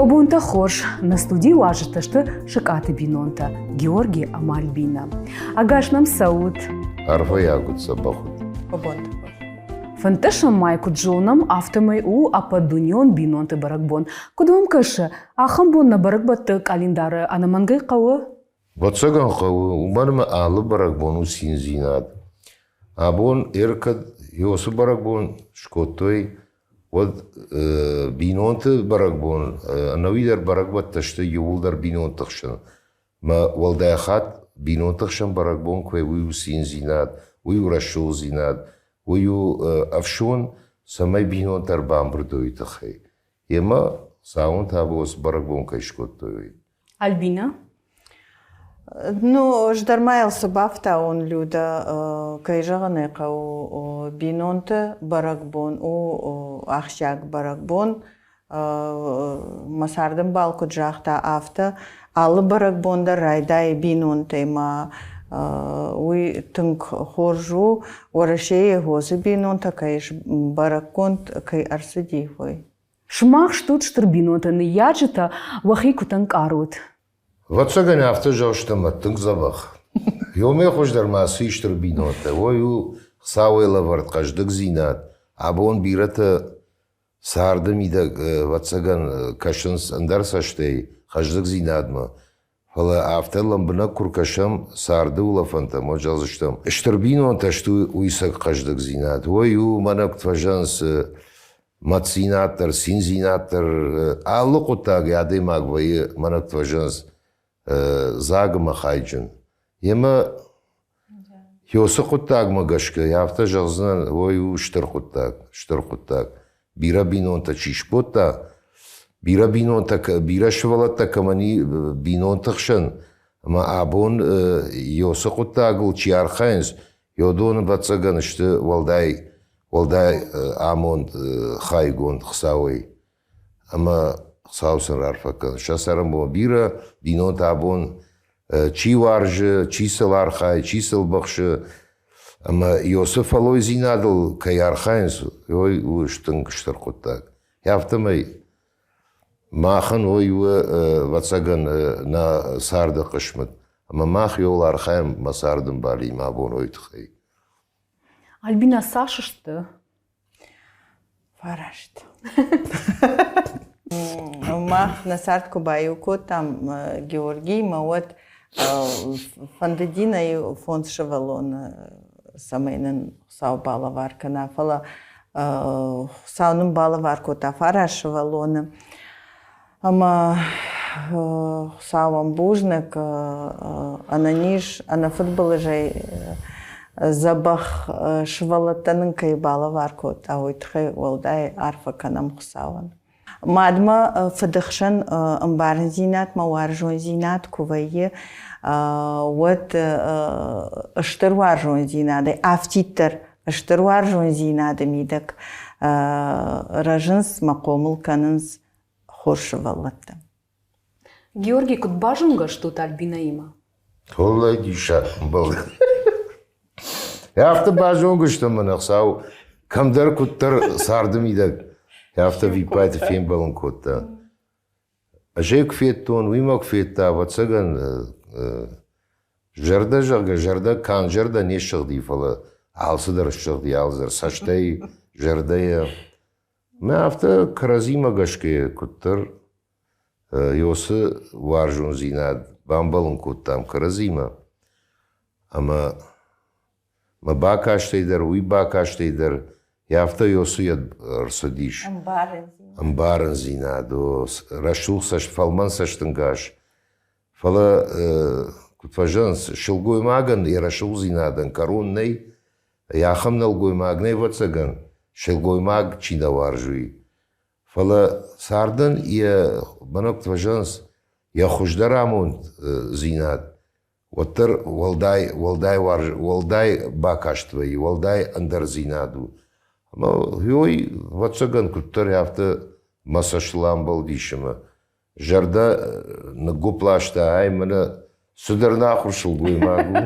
Уӕ бонтӕ хорз! Нӕ студийы уазджытӕ сты Сыкъаты бинонтӕ Георги ӕмӕ Альбинӕ. Ӕгас нӕм цӕут! Арфӕйаг уыд дзӕбӕх уыд. Уӕ бонтӕ хорз! Фынддӕсӕм май куыд зонӕм, афтӕмӕй у ӕппӕтдунеон бинонты бӕрӕгбон. Куыд уӕм кӕсы, ахӕм бон нӕ бӕрӕгбӕтты къӕлиндары ӕнӕмӕнгӕй хъӕуы? Ӕвӕццӕгӕн хъӕуы, уымӕн ӕмӕ алы бӕрӕгбон у циндзинад. Абон ӕркӕд уыцы бӕрӕгбон скодтой, уӕд бинонты бӕрӕгбон, ӕнӕуи дӕр бӕрӕгбӕттӕ сты иууылдӕр бинонты хсӕн. Мӕ уӕлдай хатт бинонты хсӕн бӕрӕгбон куы уый у циндзинад, уый у рӕсугъддзинад, уый у ӕфсон, цӕмӕй бинонтӕ ӕрбамбырд уой тыххӕй. Емӕ цауын та уыцы бӕрӕгбон кӕй скодтой, уый. Альбина? Ну, ӕз дӕр ма йыл цы бафтауон, Люда, кӕй зӕгъын ӕй хъӕуы, бинонты бӕрӕгбон у ахсджиаг бӕрӕгбон. Мӕ цардӕмбал куыд загъта, афтӕ алы бӕрӕгбон дӕр райдайы бинонтӕй ма уый тынг хорз у, Уӕрӕсейы уыцы бинонтӕ кӕй бӕрӕггонд кӕй ӕрцыди, уый. Сымах стут стыр бинонтӕ, ныййарджытӕ, уӕхи куыд ӕнкъарут? Ӕвӕццӕгӕн афтӕ зӕгъстӕм ӕмӕ тынг дзӕбӕх. Ёмӕ хуыздӕр ма цы стыр бинонтӕ, уой у Хуыцауӕй лӕвӕрд хъӕздыгдзинад. Абон бирӕтӕ царды мидӕг, ӕвӕццӕгӕн, кӕсынц ӕндӕр цӕстӕй хъӕздыгдзинадмӕ. Фӕлӕ афтӕ лӕмбынӕг куы ркӕсӕм царды улӕфӕнтӕм, уӕд зӕгъдзыстӕм, стыр бинонтӕ сты уый сӕ хъӕздыгдзинад. Уой у мӕнӕ куыд фӕзӕгъынц, мӕтдзинад дӕр, циндзинад дӕр, алы хъуыддагӕй адӕймаг вӕййы мӕнӕ куыд фӕзӕгъынц, дзаг ӕмӕ хайджын. Емӕ Ёсы хъуыддагмӕ гӕсгӕ афтӕ зӕгъдзынӕн, уой у стыр хъуыддаг, стыр хъуыддаг. Бирӕ бинонтӕ чи скодта, бирӕ бинонтӕ, бирӕ сывӕллӕттӕ кӕмӕн и бинонты хсӕн, ӕмӕ абон ёсы хъуыддагыл чи архайынц, уыдон, ӕвӕццӕгӕн, сты уӕлдай, уӕлдай амонд хайгонд Хуыцауӕй. Ӕмӕ Хуыцау сын рарфӕ кӕны. Сӕ цӕрӕнбон бирӕ, бинонтӕ абон чи уарзы, чи сыл архайы, чи сыл быхсы, ӕмӕ Иосы фӕллойдзинадыл кӕй архайынц, уый у тынг стыр хъуыддаг. Афтӕмӕй махӕн уый у, ӕвӕццӕгӕн, нӕ царды хъысмӕт. Ӕмӕ мах иуыл архайӕм мӕ цардӕмбалимӕ абон уый тыххӕй. Альбина, цас сты? Фараст. Мах нӕ цард куы баиу кодтам Георгиимӕ, уӕд фӕндыди нӕ иу фондз сывӕллоны, цӕмӕй нын Хуыцау балӕвар кӕна, фӕлӕ Хуыцау нын балӕвар кодта фараст сывӕллоны. Ӕмӕ Хуыцауӕн бузныг, ӕнӕниз, ӕнӕфыдбылызӕй дзӕбӕх сывӕллӕттӕ нын кӕй балӕвар кодта, уый тыххӕй уӕлдай арфӕ кӕнӕм Хуыцауӕн. Мадмӕ фыды хсӕн ӕмбарындзинадмӕ уарзондзинад куы вӕййы, уӕд стыр уарзондзинадӕй афтиддӕр стыр уарзондзинады мидӕг рӕзынц мӕ хъомыл кӕнынц хорз сывӕллӕттӕ. Георгий, куыд базонгӕ стут Альбинӕимӕ? Толлай диссаг ӕмбӕлд. Афтӕ базонгӕ стӕм мӕнӕ Хуыцау кӕмдӕр куыддӕр царды мидӕг афтӕ виппайды фембӕлын кодта. Ӕз ӕй куы федтон, уый мӕ куы федта, ӕвӕццӕгӕн, зӕрдӕ, зӕгъгӕ, зӕрдӕ канд зӕрдӕ не ссыгъди, фӕлӕ алцыдӕр ссыгъди, алцыдӕр цӕстӕй, зӕрдӕйӕ. Мӕ афтӕ кӕрӕдзимӕ гӕсгӕ куыддӕр Иосы уарзондзинад бамбӕлын кодтам кӕрӕдзимӕ, ӕмӕ мӕ бакастӕй дӕр, уый бакастӕй дӕр афтӕ Иосы ӕрцыдис. Ӕмбарындзинад, рӕсугъд цӕст, фӕлмӕн цӕстӕнгас. Фӕлӕ, куыд фӕзӕгъынц, сылгоймагӕн йӕ рӕсугъддзинадӕн кӕрон нӕй, Ахӕм нӕлгоймаг нӕй, ӕвӕццӕгӕн, сылгоймаг чи нӕ уарзы, уый. Фӕлӕ цардӕн йӕ мӕнӕ куыд фӕзӕгъынц, йӕ хуыздӕр амонддзинад уӕддӕр уӕлдай, уӕлдай, уарз, уӕлдай бакаст вӕййы, уӕлдай ӕндӕрдзинад у. Ӕмӕ уый, ӕвӕццӕгӕн, куыддӕр афтӕ мӕ цӕстыл амбӕлдис ӕмӕ зӕрдӕ ныггуыпп ласта, ай мӕнӕ цыдӕр нахуыр сылгоймаг у.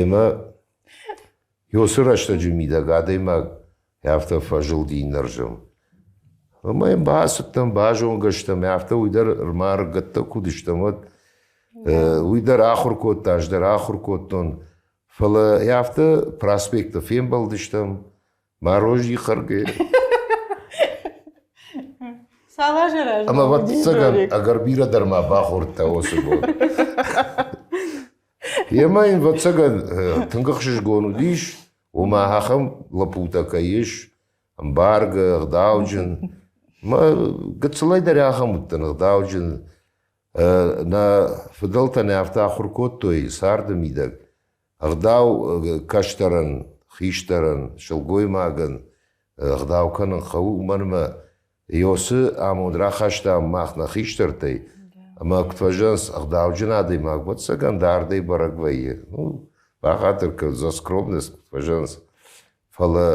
Емӕ Ёсы рӕстӕджы мидӕг адӕймаг афтӕ фӕзылди иннӕрдӕм. Ӕмӕ йын бацыдтӕн, базонгӕ стӕм, афтӕ уый дӕр ӕрма ӕрыгӕттӕ куы уыдыстӕм, уӕд уый дӕр ахуыр кодта, ӕз дӕр ахуыр кодтон. Фӕлӕ афтӕ проспекты фембӕлдыстӕм, мороженое хӕргӕ. Цал азы размӕ? Ӕмӕ ӕвӕццӕгӕн, ӕгӕр бирӕ дӕр ма бахордта уыцы бон. Емӕ йын, ӕвӕццӕгӕн, тынг ӕхсызгон уыдис, уымӕ ахӕм лӕппутӕ кӕй ис, ӕмбаргӕ, ӕгъдауджын. Мӕ гыццылӕй дӕр ахӕм уыдтӕн ӕгъдауджын. Нӕ фыдӕлтӕ нӕ афтӕ ахуыр кодтой царды мидӕг. Ӕгъдау кӕстӕрӕн, хистӕрӕн, сылгоймагӕн ӕгъдау кӕнын хъӕуы, уымӕн ӕмӕ Иосы амонд рахастам мах нӕ хистӕртӕй, ӕмӕ куыд фӕзӕгъынц, ӕгъдауджын адӕймаг, ӕвӕццӕгӕн, дардӕй бӕрӕг вӕййы. Ну, бахатыр кӕн за скромность, куыд фӕзӕгъынц. Фӕлӕ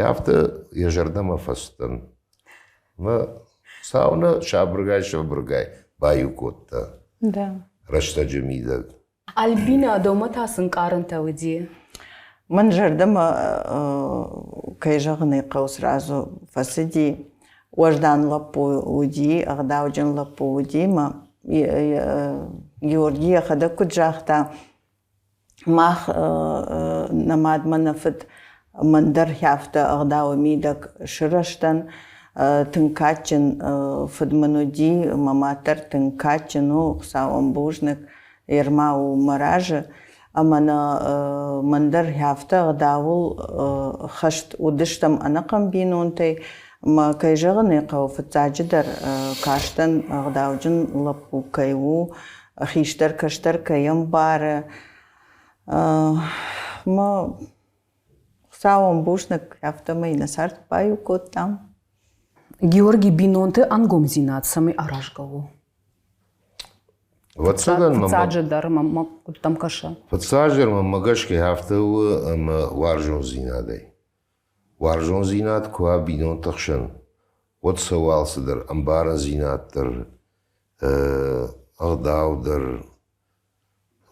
афтӕ йӕ зӕрдӕмӕ фӕцыдтӕн. Мӕ сауна сабыргай-сабыргай баиу кодта рӕстӕджы мидӕг. Альбина, дӕумӕ та цы нкъарӕнтӕ уыди? Мӕн зӕрдӕмӕ, кӕй зӕгъын ӕй хъӕуы, сразу фӕцыди. Уӕздан лӕппу уыди, ӕгъдауджын лӕппу уыди мӕ Георги йӕхӕдӕг куыд загъта, мах нӕ мадмӕ нӕ фыд мӕн дӕр афтӕ ӕгъдауы мидӕг сырӕзтӕн. Тынг кадджын фыд мын уыди, мӕ мад дӕр тынг кадджын у, Хуыцауӕн бузныг, Ерма у мӕ разы. Ӕмӕ нӕ мӕн дӕр афтӕ ӕгъдауыл хӕст уыдыстӕм ӕнӕхъӕн бинонтӕй. Мӕ кӕй зӕгъын ӕй хъӕуы, фыццаджыдӕр кастӕн ӕгъдауджын лӕппу кӕй у, хистӕр кӕстӕр кӕй ӕмбары. Мӕ Хуыцауӕн бузныг, афтӕмӕй нӕ цард баиу кодтам. Георгий бинонты ӕнгомдзинад цӕмӕй аразгӕ у? Ӕвӕццӕгӕн Фыццаджы дӕр мӕ куыдтӕм кӕсы. Фыццаджы мӕм гӕсгӕ афтӕ у ӕмӕ уарзондзинадӕй. Уарзондзинад куы уа бинонты хсӕн, уӕд цӕуы алцыдӕр ӕмбарындзинад дӕр, ӕгъдау дӕр,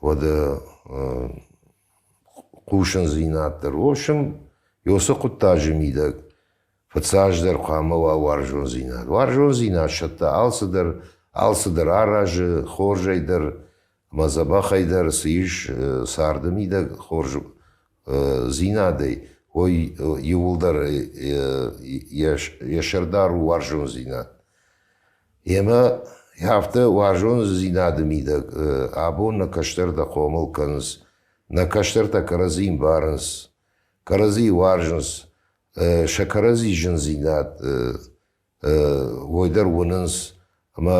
уӕдӕ хъусындзинад дӕр. В общем, уыцы хъуыддаджы мидӕг фыццаджыдӕр хъуамӕ уа уарзондзинад. Уарзондзинад сӕтты алцыдӕр, алцыдӕр аразы, хорзӕй дӕр ӕмӕ дзӕбӕхӕй дӕр цы ис царды мидӕг хорз дзинадӕй, уый иууылдӕр йӕ сӕрдар у уарзондзинад. Емӕ афтӕ уарзондзинады мидӕг абон нӕ кӕстӕртӕ хъомыл кӕнынц, нӕ кӕстӕртӕ кӕрӕдзи ӕмбарынц, кӕрӕдзийы уарзынц, сӕ кӕрӕдзи зындзинад уой дӕр уынынц ӕмӕ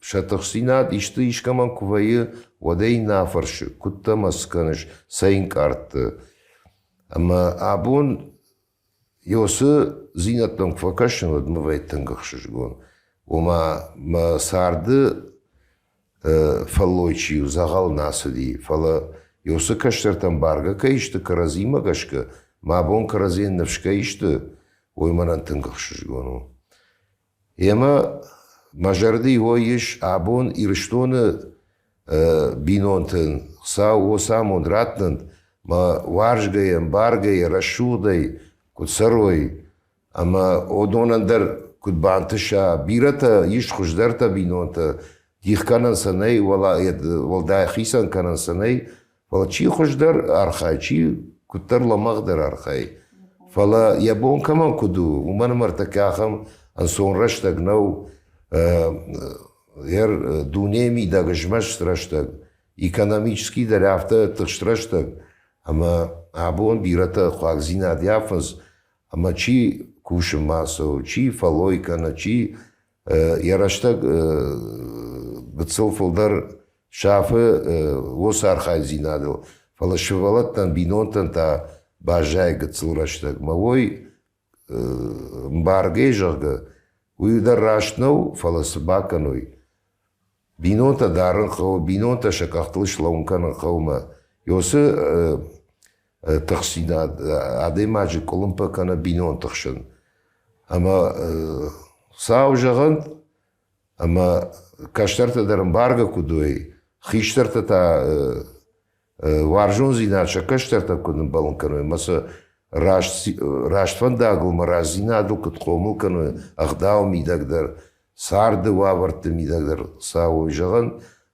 сӕ тыхстдзинад исты искӕмӕн куы вӕййы, уӕд ӕй нӕ афӕрсы, куыд дӕ мӕ скӕныс, цӕй ӕнкъардты. Ӕмӕ абон уыцы дзинӕдтӕм куы фӕкӕсын, уӕд мӕ вӕййы тынг ӕхсызгон. Ома мӕ царды фӕллой чи у, дзӕгъӕл нӕ ацыди, фӕлӕ уыцы кӕстӕртӕм баргӕ кӕй сты кӕрӕдзимӕ гӕсгӕ, мӕ бон кӕрӕдзийӕн ныфс кӕй сты, уый мӕнӕн тынг ӕхсызгон у. Емӕ мӕ зӕрди уой ис абон Ирыстоны бинонтӕн Хуыцау уоцы амонд раттӕнт, мӕ уарзгӕйӕ, ӕмбаргӕйӕ, рӕсугъдӕй куыд цӕрой, ӕмӕ уыдонӕн дӕр куыд бантыса, бирӕтӕ ис хуыздӕртӕ бинонтӕ, дих кӕнӕн сӕ нӕй, уӕлдай хицӕн кӕнӕн сӕ нӕй, фӕлӕ чи хуыздӕр архайы, чи куыддӕр лӕмӕгъдӕр архайы. Фӕлӕ йӕ бон кӕмӕн куыд у, уымӕн ӕмӕ ӕртӕккӕ ахӕм ӕнцон рӕстӕг нӕу, дунейы мидӕг змӕст рӕстӕг, экономически дӕр афтӕ тыхст рӕстӕг, ӕмӕ абон бирӕтӕ хъуагдзинад йафынц, ӕмӕ чи кусынмӕ цӕуы, чи фӕллой кӕны, чи йӕ рӕстӕг гыццыл фылдӕр сафы уыцы архайддзинадыл, фӕлӕ сывӕллӕттӕн, бинонтӕн та баззайы гыццыл рӕстӕг. Мӕ уой мбаргӕ, зӕгъгӕ, уый дӕр раст нӕу, фӕлӕ цы бакӕной? Бинонтӕ дарын хъӕуы, бинонтӕ сӕ къӕхтыл слӕууын кӕнын хъӕуы мӕ уыцы тыхстдзинад адӕймаджы къуылымпы кӕны бинонты хсӕн. Ӕмӕ Хуыцау зӕгъӕнт, ӕмӕ кӕстӕртӕ дӕр ӕмбаргӕ куыд уой, хистӕртӕ та уарзондзинад сӕ кӕстӕртӕ куыд ӕмбӕлын кӕной ӕмӕ сӕ Раст фӕндагыл мӕ рӕстдзинадыл куыд хъомыл кӕны ӕгъдауы мидӕг дӕр, царды уавӕрты мидӕг дӕр цӕуой зӕгъӕн,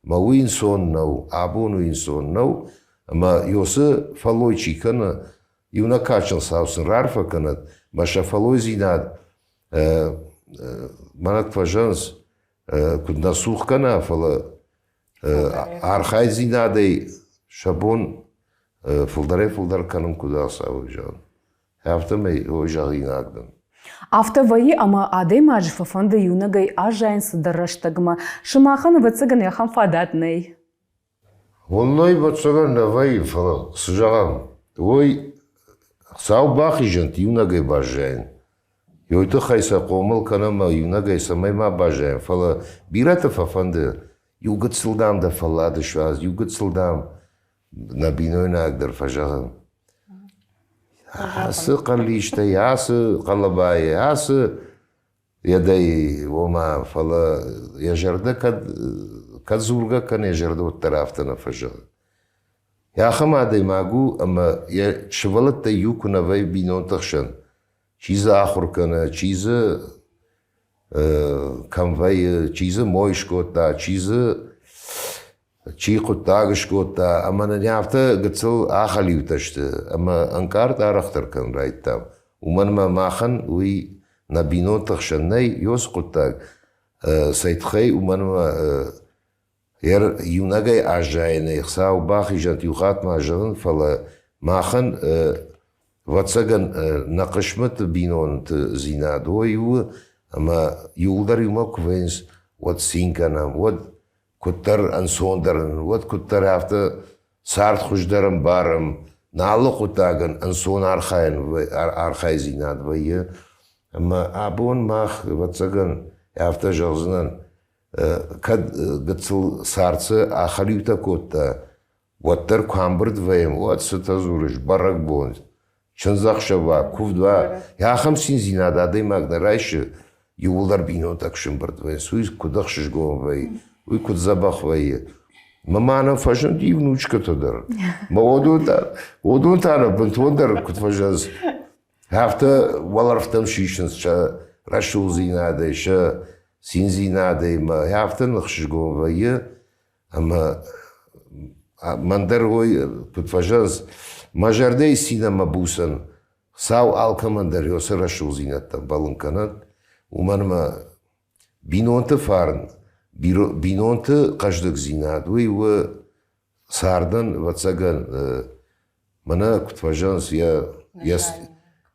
мӕ уый ӕнцон нӕу, абон уый ӕнцон нӕу, ӕмӕ Йосы фӕллой чи кӕны, иунӕг кадджын Хуыцау сын раарфӕ кӕнӕд, мӕ сӕ фӕллойдзинад мӕнӕ куы фӕзӕгъынц, куыд нӕ цух кӕна, фӕлӕ архайдзинадӕй сӕ бон фылдӕрӕй-фылдӕр кӕнын куыд ацӕуы, зӕгъын. Афтӕмӕй ой зӕгъинаг дӕн. Афтӕ вӕййы, ӕмӕ адӕймаджы фӕфӕнды иунӕгӕй аззайын цыдӕр рӕстӕгмӕ. Сымахӕн, ӕвӕццӕгӕн, ахӕм фадат нӕй. Уӕллӕй, ӕвӕццӕгӕн, нӕ вӕййы, фӕлӕ цы зӕгъӕм, уый Хуыцау бахизӕнт иунӕгӕй баззайын. Уый тыххӕй сӕ хъомыл кӕнӕм ӕмӕ иунӕгӕй цӕмӕй ма баззайӕм, фӕлӕ бирӕты фӕфӕнды, иу гыццыл, дам, дӕ фӕллад суадз, иу гыццыл, дам, нӕ бинойнаг дӕр фӕзӕгъы. Ацы хъӕллистӕй, ацы хъӕлӕбайы, ацы йӕдӕй, ома, фӕлӕ йӕ зӕрдӕ кӕд, кӕд дзургӕ кӕны, йӕ зӕрдӕ уӕддӕр афтӕ нӕ фӕзӕгъы. Ахӕм адӕймаг у, ӕмӕ йӕ сывӕллӕттӕй иу куы нӕ вӕййы бинонты хсӕн, чи дзы ахуыр кӕны, чи дзы кӕм вӕййы, чи дзы мой скодта, чи дзы чи хъуыддаг скодта, ӕмӕ нын афтӕ гыццыл ахӕлиутӕ сты, ӕмӕ ӕнкъард арӕхдӕр кӕнын райдыдтам. Уымӕн ӕмӕ махӕн уый нӕ бинонты хсӕн нӕй ёс хъуыддаг. Цӕй тыххӕй, уымӕн ӕмӕ иунӕгӕй аззайынӕй Хуыцау бахизӕнт иу хатт ма зӕгъын, фӕлӕ махӕн ӕвӕццӕгӕн нӕ хъысмӕты бинонты дзинад уый у, ӕмӕ иууылдӕр иумӕ куы вӕййынц, уӕд цин кӕнӕм, уӕд куыддӕр ӕнцондӕр ын, уӕд куыддӕр афтӕ цард хуыздӕр ӕмбарӕм, нӕ алы хъуыддагӕн ӕнцон архайӕн архайдзинад вӕййы. Ӕмӕ абон мах, ӕвӕццӕгӕн, афтӕ зӕгъдзынӕн, кӕд гыццыл царцы ахӕлиутӕ кодта, уӕддӕр куы амбырд вӕййӕм, уӕд цытӕ дзурыс, бӕрӕгбон, чындзӕхсӕв уа, куывд уа, ахӕм циндзинад адӕймаг нӕ райсы, иууылдӕр бинонтӕ куы сӕмбырд вӕййынц, уый куыд ӕхсызгон вӕййы, уый куыд дзӕбӕх вӕййы. Мӕ ма нӕм фӕзынди внучкӕтӕ дӕр. Мӕ уыдон та, уыдон та нӕ бынтондӕр куыд фӕзынынц, афтӕ уӕлӕрвтӕм сисынц сӕ рӕсугъддзинадӕй, сӕ циндзинадӕй мӕ афтӕ ныхсызгон вӕййы, ӕмӕ мӕн дӕр уой куыд фӕзӕгъынц, мӕ зӕрдӕйы цин ӕмӕ буцӕн Хуыцау алкӕмӕн дӕр йӕ рӕсугъддзинӕдтӕ ӕмбӕлын кӕнӕд, уымӕн ӕмӕ бинонты фарн, бинонты хъӕздыгдзинад уый у цардӕн, ӕвӕццӕгӕн, мӕнӕ куыд фӕзӕгъынц, йӕ, йӕ,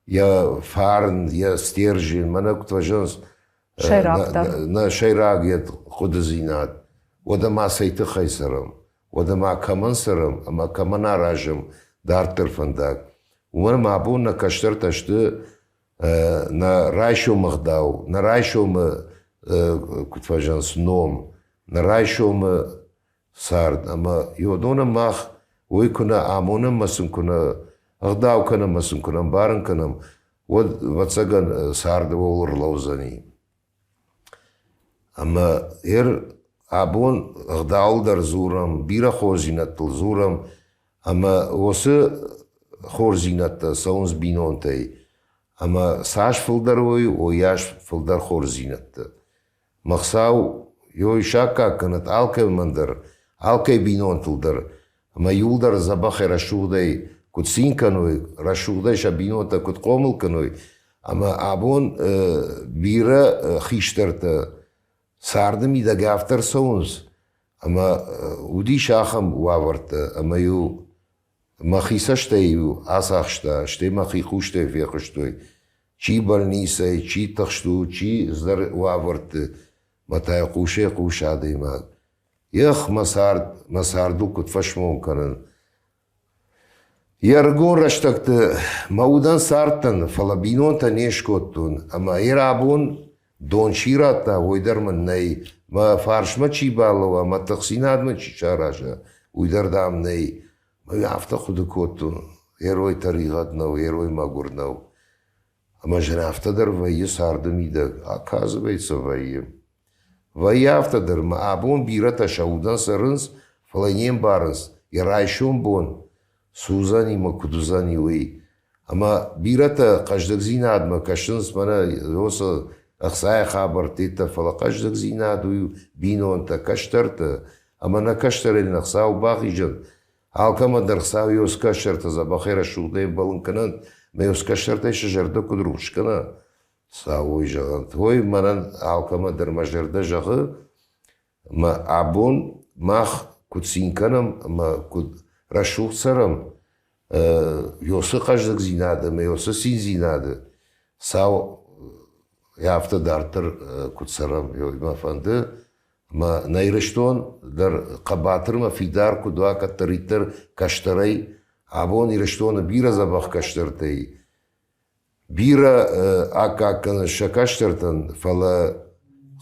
йӕ фарн, йӕ стержень, мӕнӕ куыд фӕзӕгъынц, Сӕйрагдӕр. Нӕ сӕйраг йӕ хъуыдыдзинад. Уӕдӕ ма цӕй тыххӕй цӕрӕм? Уӕдӕ ма кӕмӕн цӕрӕм ӕмӕ кӕмӕн аразӕм дарддӕр фӕндаг? Уымӕн ӕмӕ абон нӕ кӕстӕртӕ сты нӕ райсомы ӕгъдау, нӕ райсомы, куыд фӕзӕгъынц, ном, нӕ райсомы цард. Ӕмӕ уыдонӕн мах уый куы нӕ амонӕм ӕмӕ сын куы нӕ ӕгъдау кӕнӕм ӕмӕ сын куы нӕ ӕмбарын кӕнӕм, уӕд, ӕвӕццӕгӕн, царды ууыл ӕрлӕудзӕни. Ӕмӕ ӕр абон ӕгъдауыл дӕр дзурӕм, бирӕ хорздзинӕдтыл дзурӕм, ӕмӕ уыцы хорздзинӕдтӕ цӕуынц бинонтӕй. Ӕмӕ цас фылдӕр уой, уыйас фылдӕр хорздзинӕдтӕ. Мӕхцау ёй саккаг кӕнӕд алкӕмӕн дӕр, алкӕй бинонтыл дӕр, ӕмӕ иуылдӕр дзӕбӕхӕй рӕсугъдӕй куыд цин кӕной, рӕсугъдӕй сӕ бинонтӕ куыд хъомыл кӕной, ӕмӕ абон бирӕ хистӕртӕ царды мидӕг афтӕ ӕрцӕуынц, ӕмӕ уыдис ахӕм уавӕртӕ, ӕмӕ-иу мӕхи цӕстӕй-иу ацахста, стӕй мӕхи хъустӕй фехъуыстой, чи больницӕйы, чи тыхст у, чи ӕндӕр уавӕрты, мӕ та йӕ хъусӕй хъусы адӕймаг. Ехх, мӕ цард, мӕ цардыл куыд фӕсмон кӕнын. Йе рыгон рӕстӕгты мӕ удӕн цардтӕн, фӕлӕ бинонтӕ не скодтон, ӕмӕ йӕ абон дон чи радта, уый дӕр мын нӕй. Мӕ фарсмӕ чи балӕууа, мӕ тыхдзинад мын чи сараза, уый дӕр, дам, нӕй. Мӕ афтӕ хъуыды кодтон, герой тӕригъӕд нӕу, герой мӕгуыр нӕу. Ӕмӕ зын афтӕ дӕр вӕййы царды мидӕг, оказывается, вӕййы. Вӕййы афтӕ дӕр, мӕ абон бирӕтӕ сӕ удӕн цӕрынц, фӕлӕ не мбарынц, йӕ райсом бон цы уыдзӕни мӕ куыд уыдзӕни, уый. Ӕмӕ бирӕтӕ хъӕздыгдзинадмӕ кӕсынц мӕнӕ уыцы ӕхцайы хабӕрттӕ, фӕлӕ хъӕздыгдзинад уый бинонтӕ, кӕстӕртӕ ӕмӕ нӕ кӕстӕрӕн Хуыцау бахизӕд. Алкӕмӕн дӕр Хуыцау йе кӕстӕртӕ дзӕбӕхӕй рӕсугъдӕй ӕмбӕлын кӕнӕнт, мӕ йе кӕстӕртӕй сӕ зӕрдӕ куыд рухс кӕна, Хуыцау уый зӕгъӕнт. Ой, мӕнӕн алкӕмӕн дӕр мӕ зӕрдӕ зӕгъы, ӕмӕ абон мах куыд цин кӕнӕм ӕмӕ куыд рӕсугъд цӕрӕм, Ёсы хъӕздыгдзинад ӕмӕ ёсы циндзинады цау афтӕ дарддӕр куыд цӕрӕм, мӕ фӕнды, ӕмӕ нӕ Ирыстон дӕр хъӕбатырмӕ фидар куыд уа кӕддӕриддӕр кӕстӕрӕй. Абон Ирыстоны бирӕ дзӕбӕх кӕстӕртӕй бирӕ аккаг кӕны сӕ кӕстӕртӕн, фӕлӕ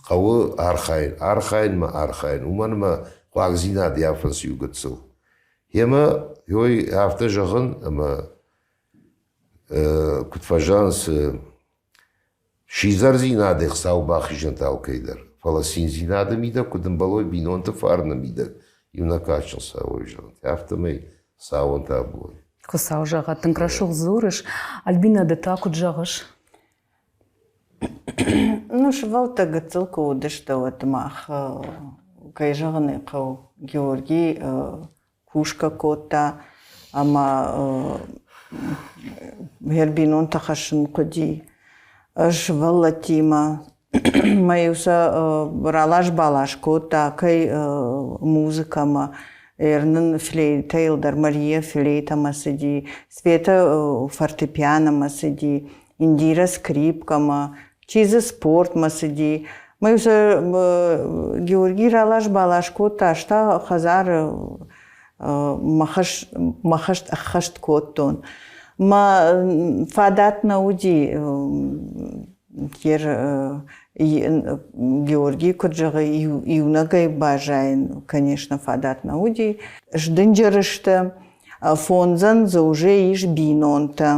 хъӕуы архайын, архайынмӕ архайын, уымӕн ӕмӕ хъуагдзинад йафынц иу гыццыл. Йемӕ ой афтӕ зӕгъын, ӕмӕ куыд фӕзӕгъынц, сидзӕрдзинадӕй Хуыцау бахизӕнт алкӕй дӕр, фӕлӕ циндзинады мидӕг куыд ӕмбӕлой бинонты фарны мидӕг, иунӕг кадджын цӕуой зӕгъын, афтӕмӕй цауын табуой. Хуыцау зӕгъӕд, тынг рӕсугъд дзурыс. Альбина, ды та куыд зӕгъыс? Ну, сывӕллӕттӕ гыццыл куы уыдысты, уӕд мах, кӕй зӕгъын ӕй хъӕуы, Георгий кусгӕ кодта ӕмӕ йӕ бинонтӕ хӕссын хъуыди. Ӕз сывӕллӕттимӕ мӕ-иу сӕ ралас-балас кодта, кӕй музыкӕмӕ, нын флейтӕйыл дӕр Мария флейтӕмӕ цыди, Светӕ фортепианомӕ цыди, Индира скрипкӕмӕ, чи дзы спортмӕ цыди. Мӕ-иу сӕ Георгий ралас-балас кодта, ӕз та хӕдзары мӕ хӕст ӕххӕст кодтон. Мӕ фадат нӕ уыди Георгий куыд зӕгъы, иунӕгӕй баззайын, конечно, фадат нӕ уыди. Сдынджыр сты, фондзӕн дзы уже ис бинонтӕ,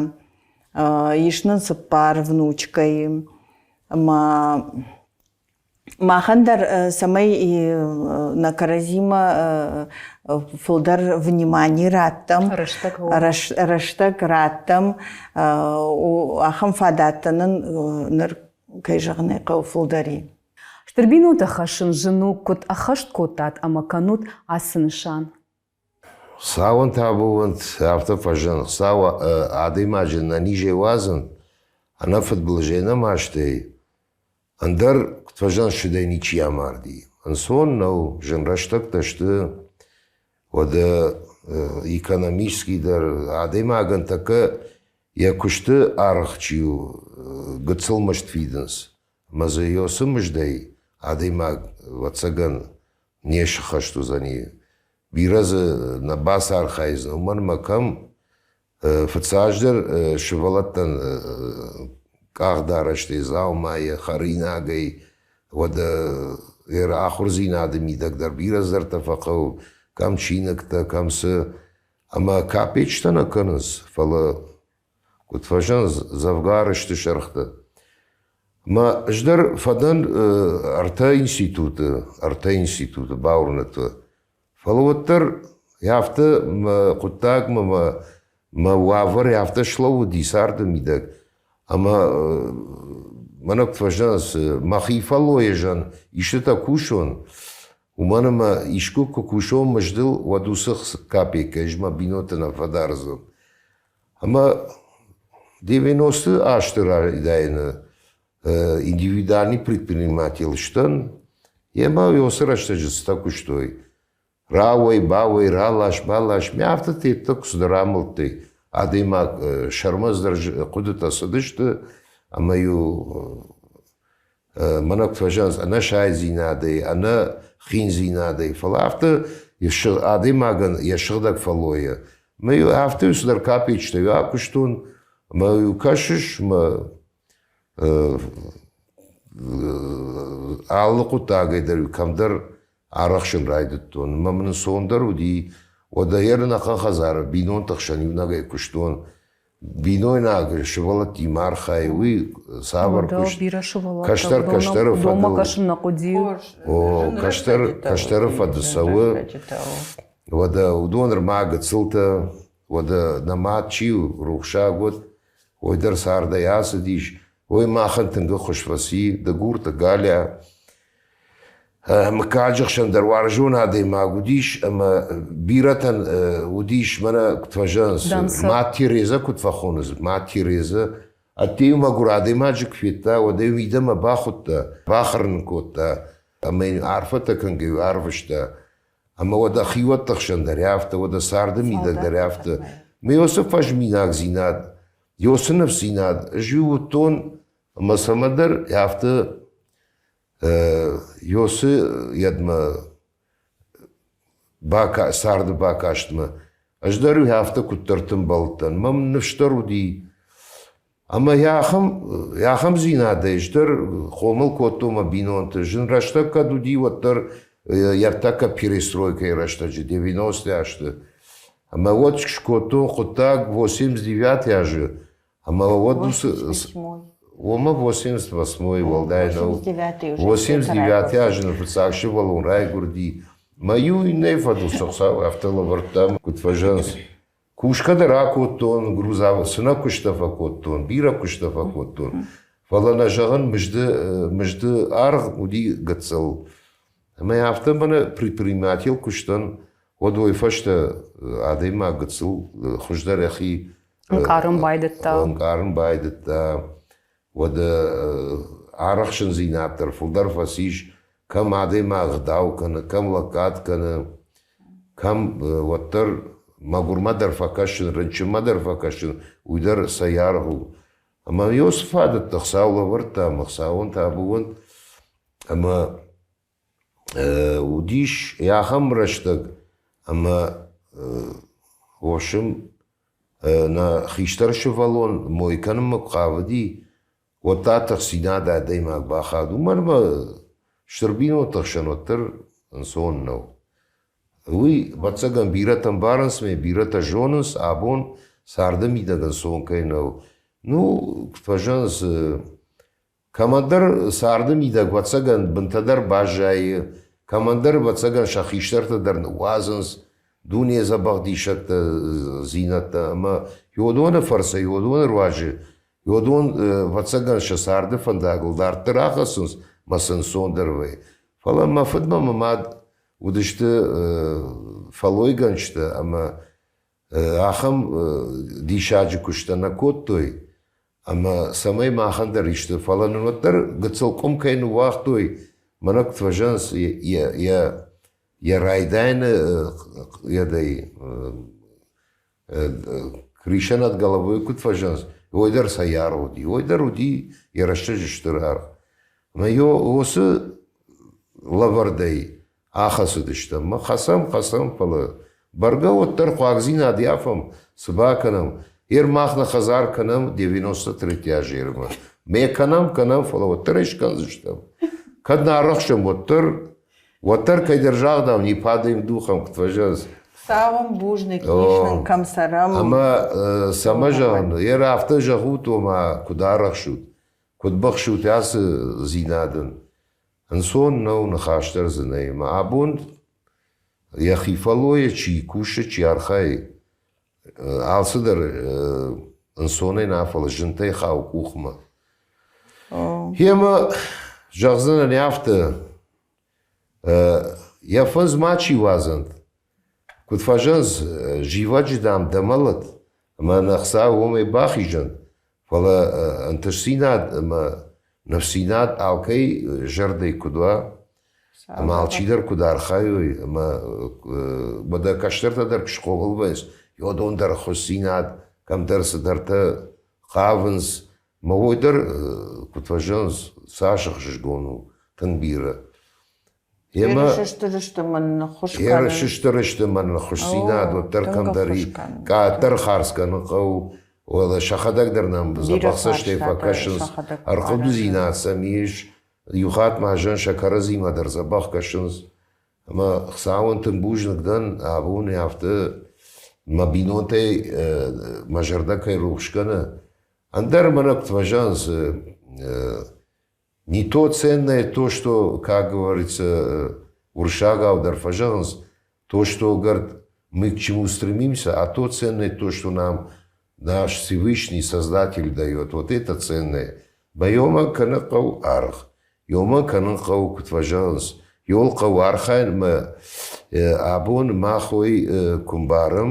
ис нын цыппар внучкӕйы. Ӕмӕ махӕн дӕр цӕмӕй нӕ кӕрӕдзимӕ фылдӕр внимание раттӕм, рӕстӕг раттӕм, ахӕм фадӕттӕ нын ныр, кӕй зӕгъын ӕй хъӕуы, фылдӕр и. Стыр бинонтӕ хӕссын зын у, куыд ӕххӕст кодтат ӕмӕ кӕнут ацы нысан? Хуыцауӕн табу уӕнт, афтӕ фӕзын. Хуыцау адӕймаджы нӕнизӕй уадзын, ӕнӕфыдбылызӕй нӕ мастӕй, Ӕндӕр куыд сыдӕй ничи амарди. Ӕнцон нӕу, зын рӕстӕгтӕ сты. Уӕдӕ экономический дӕр адӕймагӕн тӕккӕ йӕ куысты аргъ чи у, гыццыл мызд фидынц. Ӕмӕ дзы йоцы мыздӕй адӕймаг, ӕвӕццӕгӕн, не сыххӕст уыдзӕни. Бирӕ дзы нӕ бацархайдзӕн, уымӕн ӕмӕ кӕм Фыццаджыдӕр сывӕллӕттӕн къахдарӕстӕй, дзаумайӕ, хӕринагӕй, уӕдӕ ахуырдзинады мидӕг дӕр бирӕ цыдӕртӕ фӕхъӕуы, кӕм чиныгтӕ, кӕм цы. Ӕмӕ капеччытӕ нӕ кӕнынц, фӕлӕ куыд фӕзӕгъынц, дзӕвгар сты сӕргътӕ. Мӕ ӕз дӕр фӕдӕн ӕртӕ институты бауырныдта. Фӕлӕ уӕддӕр афтӕ мӕ хъуыддагмӕ мӕ, мӕ уавӕр афтӕ слӕууыди царды мидӕг, ӕмӕ мӕнӕ куыд фӕзӕгъынц, мӕхи фӕллойӕ зӕн истытӕ кусон, уымӕн ӕмӕ искуы куы кусон мыздыл, уӕд уыцы капеккӕ ӕз мӕ бинонты нӕ фӕдардзӕн. Ӕмӕ 90-ты азты райдайӕны индивидуальный предприниматель сдӕн, йемӕ уыцы рӕстӕджы цытӕ куыстой. Рауай, бауай, ралас, балас. Ме афтӕ теттӕ куы цыдӕр амӕлттӕй адӕймаг сӕрмӕ цыдӕр хъуыдытӕ цыдысты, ӕмӕ-иу мӕнӕ куыд фӕзӕгъынц, ӕнӕ сайдзинадӕй, ӕнӕ хиндзинадӕй, фӕлӕ афтӕ адӕймагӕн йӕ сыгъдӕг фӕллойӕ. Мӕ-иу афтӕ цыдӕр капеччытӕ акуыстон, ӕмӕ-иу кӕсыс, мӕ алы хъуыддагӕй дӕр кӕмдӕр арӕхсын райдыдтон. Ӕмӕ мын ӕнцондӕр уыди, уӕдӕ йӕ ӕнӕхъӕн хӕдзары бинонты хсӕн иунӕгӕй куыстон. Бинойнаг сывӕллӕттимӕ архайы, уый цавӕр куыст? Кӕстӕр кӕстӕры фӕдыл. О, кӕстӕр кӕстӕры фӕдыл цӕуы. Уӕдӕ уыдон ӕрмӕг гыццылтӕ, уӕдӕ нӕ мад чи у, рухсаг уӕд. Уый дӕр цардӕй ацыдис. Уый махӕн тынг ӕххуыс фӕци Дыгурты Галя. Мыггаджы хсӕн дӕр уарзон адӕймаг уыдис ӕмӕ бирӕтӕн уыдис, мӕнӕ куыд фӕзӕгъынц, Мад Тереза куыд фӕхонынц, Мад Тереза ӕддейы мӕгуыр адӕймаджы куы федта, уӕд ӕй мидӕмӕ бахуыдта, бахӕрын кодта ӕмӕ йын арфӕтӕ кӕнгӕ арвыста. Ӕмӕ уӕдӕ хиуӕтты хсӕн дӕр афтӕ, уӕдӕ царды мидӕг дӕр афтӕ. Ме уыцы фӕзминагдзинад, уыцы ныфсдзинад ӕз уыдтон ӕмӕ цӕмӕдӕр афтӕ Йосы йедмӕ царды бакастмӕ ӕз дӕр афтӕ куыддӕрты мбӕлдтӕн. Мӕм ныфс дӕр уыди. Ӕмӕ йӕ ахӕм, ахӕмдзинадӕй ӕз дӕр хъомыл кодтон мӕ бинонты. Зын рӕстӕг кӕд уыди, уӕддӕр йӕ тӕккӕ перестройкӕйы рӕстӕджы, 90-ты азты. Ӕмӕ уӕд скодтон хъуыддаг 89 азы Ӕмӕ уӕд уыцы Уымӕ 88 уӕлдай нӕу. 89 азы нын фыццаг сывӕллон райгуырди. Мӕ иу иннӕйы фӕдыл Хуыцау афтӕ лӕвӕрдта, куыд фӕзӕгъынц. Кусгӕ дӕр акодтон, грузовой цы нӕ куыстӕ фӕкодтон, бирӕ куыстӕ фӕкодтон. Фӕлӕ нӕ зӕгъын, мызды, мызды аргъ уыди гыццыл. Ӕмӕ афтӕ мӕнӕ предприниматель куыстӕн, уӕд уый фӕстӕ адӕймаг гыццыл хуыздӕр йӕхи Ӕнкъарын байдыдта. Ӕнкъарын байдыдта. Уӕдӕ арӕхсындзинад дӕр фылдӕр фӕцис, кӕм адӕймаг ӕгъдау кӕны, кӕм лӕггад кӕны, кӕм уӕддӕр мӕгуырмӕ дӕр фӕкӕсын, рынчынмӕ дӕр фӕкӕсын, уый дӕр цӕй аргъ у. Ӕмӕ Иосиф фадӕттӕ Хуыцау лӕвӕрдта ӕмӕ Хуыцауӕн табу уӕнт. Ӕмӕ уыдис ахӕм рӕстӕг, ӕмӕ в общем, нӕ хистӕр сывӕллон мой кӕнынмӕ куы хъавыди, уӕд та тыхстдзинад адӕймаг бахауд. Уымӕн ӕмӕ стыр бинонты хсӕн уӕддӕр ӕнцон нӕу. Уый, ӕвӕццӕгӕн, бирӕтӕ ӕмбарынц ӕмӕ бирӕтӕ зонынц, абон царды мидӕг ӕнцон кӕй нӕу. Ну, фӕзӕгъынц, кӕмӕндӕр царды мидӕг, ӕвӕццӕгӕн, бынтӕ дӕр баззайы, кӕмӕндӕр, ӕвӕццӕгӕн, сӕ хистӕртӕ дӕр ныууадзынц дуне дзӕбӕх диссӕгтӕ, дзинӕдтӕ ӕмӕ уыдоны фӕрцы, уыдоны руаджы, уыдон, ӕвӕццӕгӕн, сӕ царды фӕндагыл дарддӕр ахӕссынц мӕ сын ӕнцондӕр вӕййы. Фӕлӕ мӕ фыдмӕ мӕ мад уыдысты фӕллойгӕнджытӕ ӕмӕ ахӕм диссаджы куыстӕ нӕ кодтой, ӕмӕ цӕмӕй махӕн дӕр исты, фӕлӕ нын уӕддӕр гыццыл къуым кӕй ныууагътой, мӕнӕ куыд фӕзӕгъынц, йӕ райдайӕны йӕдӕй крыша над головой куыд фӕзӕгъынц, уый дӕр цӕй аргъ уыди, уый дӕр уыди йӕ рӕстӕджы стыр аргъ. Ӕмӕ уыцы лӕвӕрдӕй ахӕцыдыстӕм. Мӕ хӕцӕм, хӕцӕм, фӕлӕ бӕргӕ уӕддӕр хъуагдзинад йафӕм, цы бакӕнӕм? Ер мах нӕ хӕдзар кӕнӕм 93 азы Ме кӕнӕм, кӕнӕм, фӕлӕ уӕддӕр ӕй скӕндзыстӕм. Кӕд нӕ арӕхсӕм, уӕддӕр, уӕддӕр кӕйдӕр загъдау не падаем духом, куыд фӕзӕгъынц. Цӕуӕм бузныг, ис нын кӕм цӕрӕм. Ӕмӕ цӕмӕ зӕгъын, ер афтӕ зӕгъут, ома куыд арӕхсут, куыд быхсут ацы дзинадӕн. Ӕнцон нӕу, ныхас дӕр дзы нӕй. Ӕмӕ абон йӕхи фӕллойӕ чи кусы, чи архайы, алцыдӕр ӕнцонӕй нӕ, фӕлӕ зынтӕй хауы къухмӕ. Гъемӕ зӕгъдзынӕн афтӕ, йӕ фындз ма чи уадзӕнт, куыд фӕзӕгъынц, зивӕджы, дам, дӕ мӕлӕт, ӕмӕ нӕ Хуыцау уымӕй бахизӕнт, Фӕлӕ ӕнтыстдзинад ӕмӕ ныфсдзинад алкӕй зӕрдӕйы куыд уа, ӕмӕ алчидӕр куыд архайой, ӕмӕ уӕдӕ кӕстӕртӕ дӕр куы схъомыл вӕййынц, уыдон дӕр ӕххуысдзинад кӕмдӕр цыдӕртӕ хъавынц, мӕ уой дӕр, куыд фӕзӕгъынц, цас ӕхсызгон у, тынг бирӕ. Ерысыстыр сты мӕн ныххуыс кӕнын. Ерысыстыр сты мӕн ныххуысдзинад, уӕддӕр кӕмдӕр и. Къаддӕр хардз кӕнын хъӕуы. Уӕлӕ сӕхӕдӕг дӕр нӕм дзӕбӕх цӕстӕй фӕкӕсынц. Ӕрхъуыдыдзинад сӕм ис. Иу хатт ма зӕн сӕ кӕрӕдзимӕ дӕр дзӕбӕх кӕсынц. Ӕмӕ Хуыцауӕн тынг бузныг дӕн, абон афтӕ мӕ бинонтӕй мӕ зӕрдӕ кӕй рухс кӕны. Ӕндӕр мӕнӕ куыд фӕзӕгъынц, Не то ценное то, что, как говорится, уырыссагау дӕр фӕзӕгъынц, то, что, говорит, мы к чему стремимся, а то ценное то, что нам Наш Всевышний Создатель дает вот это ценное. Боемӕ кӕны хъӕу аргъ. Ёмӕ кӕнын хъӕуы, куыд фӕзӕгъынц, ёл хъӕуы архайынмӕ абон мах уый куы мбарӕм,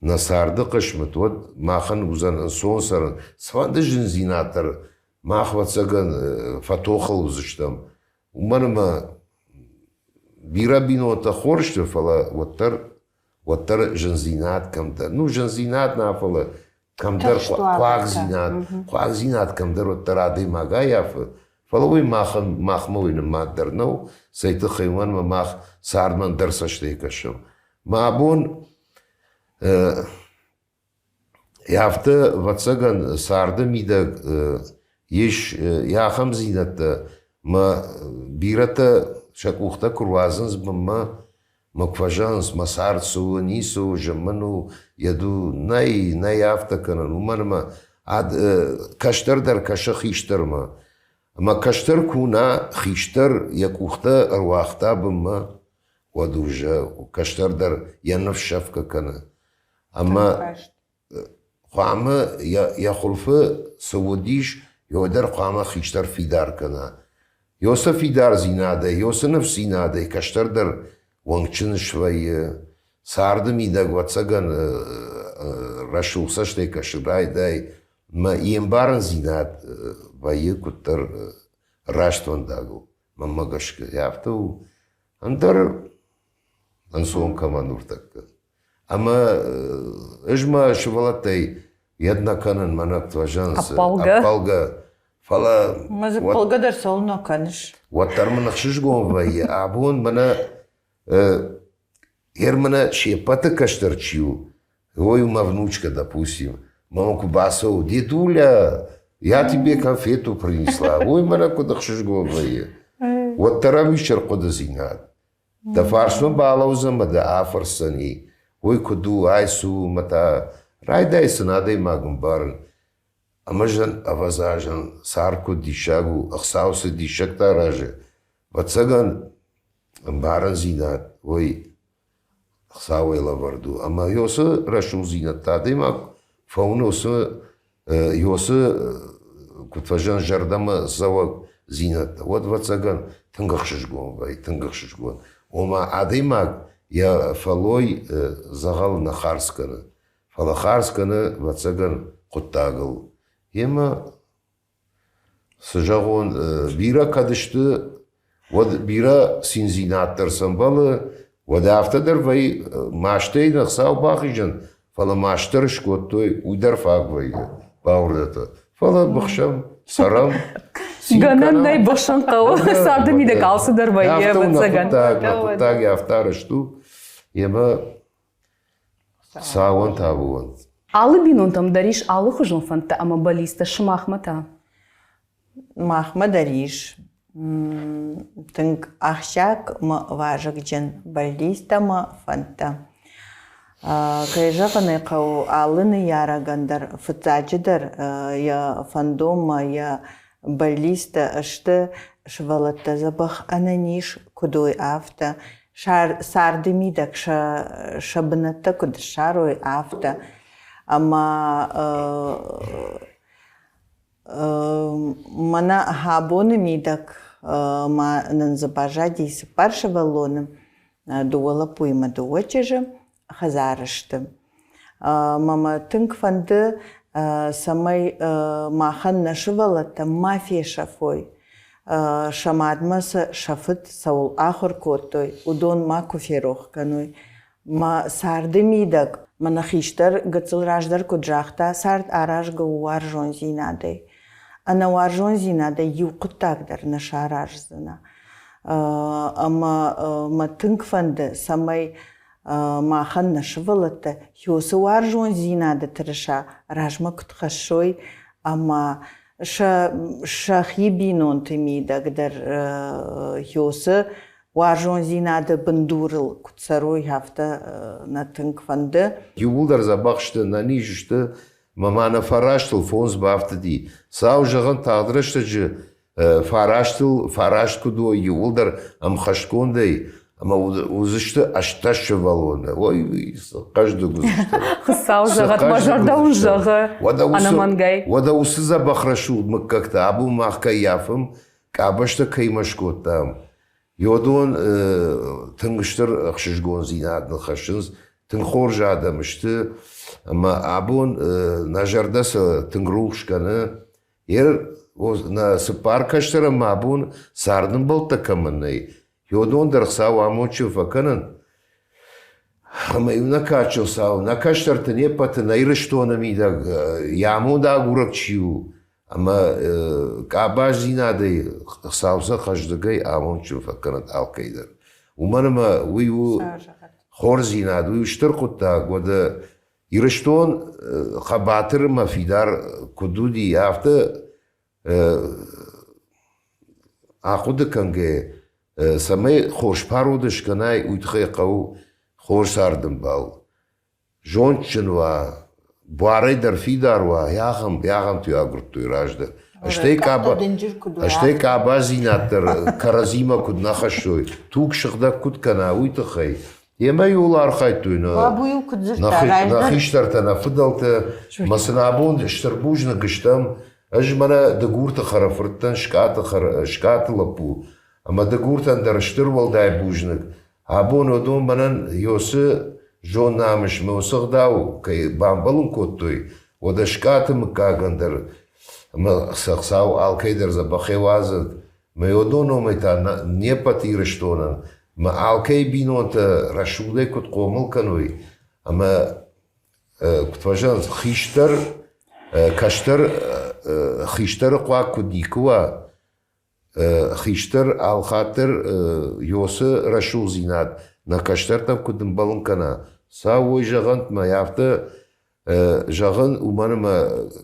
нӕ царды хъысмӕт, уӕд махӕн уыдзӕн ӕнцон цӕрын. Цыфӕнды зындзинад дӕр мах, ӕвӕццӕгӕн, фӕтохыл уыдзыстӕм. Уымӕн ӕмӕ бирӕ бинонтӕ хорз сты, фӕлӕ уӕддӕр уӕддӕр зындзинад кӕмдӕр, ну, зындзинад нӕ, фӕлӕ кӕмдӕр хъуагдзинад, хъуагдзинад кӕмдӕр уӕддӕр адӕймаг ӕййафы, фӕлӕ уый махӕн, махмӕ уый нымад дӕр нӕу, цӕй тыххӕй, уымӕн ӕмӕ мах цардмӕ ӕндӕр цӕстӕй кӕсӕм. Мӕ абон Афтӕ, ӕвӕццӕгӕн, царды мидӕг ис ахӕмдзинӕдтӕ, мӕ бирӕтӕ сӕ къухтӕ куы руадзынц бынмӕ, мӕ куы фӕзӕгъынц, мӕ цард цы у, ницы у, зын мын у, йӕд у, нӕй, нӕй афтӕ кӕнӕн, уымӕн ӕмӕ кӕстӕр дӕр кӕсы хистӕрмӕ. Ӕмӕ кӕстӕр куы уына, хистӕр йӕ къухтӕ ӕруагъта бынмӕ, уӕд уже кӕстӕр дӕр йӕ ныфс сӕфгӕ кӕны. Ӕмӕ хъуамӕ йӕ хуылфы цы уыдис, уый дӕр хъуамӕ хистӕр фидар кӕна. Йосы фидардзинадӕй, йосы ныфсдзинадӕй кӕстӕр дӕр уӕнгджын свӕййы. Царды мидӕг, ӕвӕццӕгӕн, рӕсугъд цӕстӕй кӕсы райдай, мӕ йе мбарындзинад вӕййы куыддӕр рӕствӕндагыл. Мӕнмӕ гӕсгӕ, афтӕ у. Ӕндӕр ӕнцон кӕмӕн ныртӕккӕ. Ӕмӕ ӕз мӕ сывӕллӕттӕй йед нӕ кӕнын, мӕнӕ зӕгъынц, Ӕппӕлгӕ. Ӕппӕлгӕ. Фӕлӕ Мӕ дзы ӕппӕлгӕ дӕр цӕуылнӕ кӕныс? Уӕддӕр мын ӕхсызгон вӕййы. Абон мӕнӕ Ер мӕнӕ се ппӕты кӕстӕр чи у, ой, мӕ внучка, допустим, мӕ куы бацӕуы, дедуля, я тебе конфету принесла, ой, мӕнӕ куыд ӕхсызгон вӕййы. Уӕддӕр ӕм ис ӕрхъуыдыдзинад. Дӕ фарсмӕ балӕудзӕн мӕ дӕ афӕрсдзӕни, уый куыд у, ай цы у, мӕ та райдай сын адӕймаг ӕмбарын. Ӕмӕ зын, ӕвӕдза, зын цард куыд диссаг у, ӕхцау цы диссӕгтӕ аразы, ӕвӕццӕгӕн, ӕмбарындзинад уый Хуыцауӕй лӕвӕрд у. Ӕмӕ уыцы рӕсугъддзинӕдтӕ адӕймаг фӕуыны уыцы уыцы куыд фӕзӕгъынц, зӕрдӕмӕ цӕуӕгдзинӕдтӕ, уӕд, ӕвӕццӕгӕн, тынг ӕхсызгон вӕййы, тынг ӕхсызгон. Ома адӕймаг йӕ фӕллой дзӕгъӕл нӕ хардз кӕны, фӕлӕ хардз кӕны, ӕвӕццӕгӕн, хъуыддагыл. Йемӕ цы зӕгъон, бирӕ кӕд сты, уӕд бирӕ циндзинад дӕр сӕмбӕлы, уӕд афтӕ дӕр вӕййы, мастӕй нӕ Хуыцау бахизӕн, фӕлӕ маст дӕр скодтой, уый дӕр фаг вӕййы, бауырнӕд. Фӕлӕ быхсӕм, цӕрӕм. Гӕнӕн нӕй, быхсын хъӕуы, царды мидӕг алцыдӕр вӕййы, ӕвӕццӕгӕн. Нӕ хъуыддаг афтӕ арӕзт у, ӕмӕ Цауӕн табуӕн. Алы бинонтӕм дӕр ис алыхуызон фӕндтӕ ӕмӕ бӕллицтӕ, сымахмӕ та? Махмӕ дӕр ис тынг ахсджиаг ӕмӕ вазыгджын бӕллицтӕ ӕмӕ фӕндтӕ. Кӕй зӕгъын ӕй хъӕуы, алы ныййарӕгӕн дӕр фыццаджыдӕр йӕ фӕндонмӕ, йӕ бӕллицтӕ сты сывӕллӕттӕ дзӕбӕх ӕнӕниз куыд уой, афтӕ, царды мидӕг сӕ бынӕттӕ куыд ссарой, афтӕ. Ӕмӕ мӕнӕ абоны мидӕг ма нын дзы баззади цыппар сывӕллоны, дыууӕ лӕппуйы ӕмӕ дыууӕ чызджы хӕдзары сты. Мӕ мӕ тынг фӕнды, цӕмӕй махӕн нӕ сывӕллӕттӕ ма фесӕфой, сӕ мадмӕ сӕ сӕ фыд цӕуыл ахуыр кодтой, уыдон макуы ферох кӕной. Мӕ царды мидӕг мӕнӕ хистӕр гыццыл раздӕр куыд загъта, цард аразгӕ у уарзондзинадӕй. Ӕнӕ уарзондзинадӕй иу хъуыддаг дӕр нӕ сараздзынӕ. Ӕмӕ мӕ тынг фӕнды, цӕмӕй махӕн нӕ сывӕллӕттӕ уыцы уарзондзинады тырыса размӕ куыд хӕссой ӕмӕ сӕ сӕхи бинонты мидӕг дӕр уыцы уарзондзинады бындурыл куыд цӕрой, афтӕ нӕ тынг фӕнды. Иууылдӕр дзӕбӕх сты, ӕнӕниз сты, мӕ мӕнӕ фарастыл фондз бафтыди. Сау зӕгъын, тагъд рӕстӕджы фарастыл фараст куыд уой, иууылдӕр ӕмхӕстгондӕй. Ӕмӕ уыдзысты 18 сывӕллоны. Ой, хъӕздыг уыдзысты. Хуыцау зӕгъӕд, мӕ зӕрдӕ уын зӕгъы ӕнӕмӕнгӕй. Уӕдӕ уыцы дзӕбӕх рӕсугъд мыггӕгтӕ абон мах кӕй йафӕм, къабӕзтӕ кӕимӕ скодтам, уыдон тынг стыр ӕхсызгондзинад нын хӕссынц, тынг хорз адӕм сты, ӕмӕ абон нӕ зӕрдӕ сӕ тынг рухс кӕны. Ер нӕ цыппар кӕстӕр ӕмӕ абон цардӕмбӕлттӕ кӕмӕн нӕй, уыдон дӕр Хуыцау амондджын фӕкӕнӕнт. Ӕмӕ-иу нӕ кадджын Хуыцау, нӕ кӕстӕрты не ппӕты, нӕ Ирыстоны мидӕг йӕ амонд агурӕг чи у, ӕмӕ къабаздзинадӕй Хуыцау сӕ хъӕздыгӕй амондджын фӕкӕнӕд алкӕй дӕр. Уымӕн ӕмӕ уый у хорздзинад, уый у стыр хъуыддаг. Уӕдӕ Ирыстон хъӕбатыр ӕмӕ фидар куыд уыди, афтӕ ахъуыды кӕнгӕ, цӕмӕй хорз пароди скӕнай, уый тыххӕй хъӕуы хорз цардӕмбал. Зондджын уа, буарӕй дӕр фидар уа, ахӕм ахӕмты агуырдтой раздӕр. Стӕй стӕй къабаздзинад дӕр кӕрӕдзимӕ куыд нӕ хӕссой, туг сыгъдӕг куыд кӕна, уый тыххӕй. Емӕ иуыл архайдтой нӕ, нӕ хистӕртӕ, нӕ фыдӕлтӕ. Мӕ сын абон стыр бузныг стӕм. Ӕз мӕнӕ Дыгурты хӕрӕфырттӕн скъӕты, скъӕты лӕппу. Ӕмӕ Дыгуртӕн дӕр стыр уӕлдай бузныг. Абон уыдон мӕнӕн Йосы зон намыс мӕ уыцы ӕгъдау кӕй бамбӕлын кодтой, уӕдӕ скъӕты мыггагӕн дӕр ӕмӕ сӕ Хуыцау алкӕй дӕр дзӕбӕхӕй уадзӕд. Мӕ уыдон номӕй та не ппӕт Ирыстонӕн мӕ алкӕй бинонтӕ рӕсугъдӕй куыд хъомыл кӕной ӕмӕ куыд фӕзӕгъынц, хистӕр, кӕстӕр хистӕры хъуаг куыд никуы уа, хистӕр алхатт дӕр Йосы рӕсугъддзинад нӕ кӕстӕртӕм куыд ӕмбӕлын кӕна, сӕ уой зӕгъӕнт мӕ афтӕ зӕгъын, уымӕн ӕмӕ